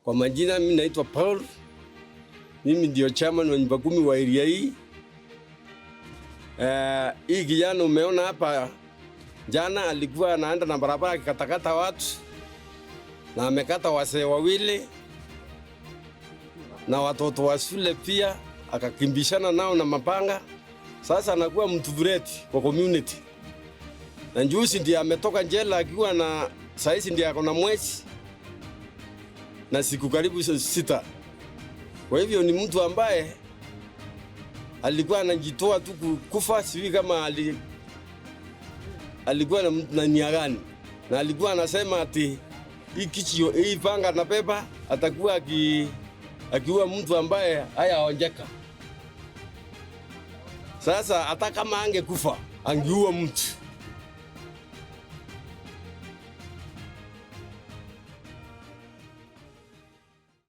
Kwa majina mimi naitwa Paul, mimi ndio chairman wa nyumba kumi wa area hii. Hii kijana umeona hapa jana alikuwa anaenda na barabara akikatakata watu na amekata wasee wawili na watoto wa shule pia, akakimbishana nao na mapanga. Sasa anakuwa mtu threat kwa community, na juzi ndiye ametoka jela akiwa na saizi ndiye ako na mwezi na siku karibu 6. Kwa hivyo ni mtu ambaye alikuwa anajitoa tu kufa, sijui kama alikuwa na nia gani, na alikuwa anasema ati hii kichio hii panga na pepa atakuwa akiua mtu ambaye hayaonjeka. Sasa hata kama angekufa angeua mtu.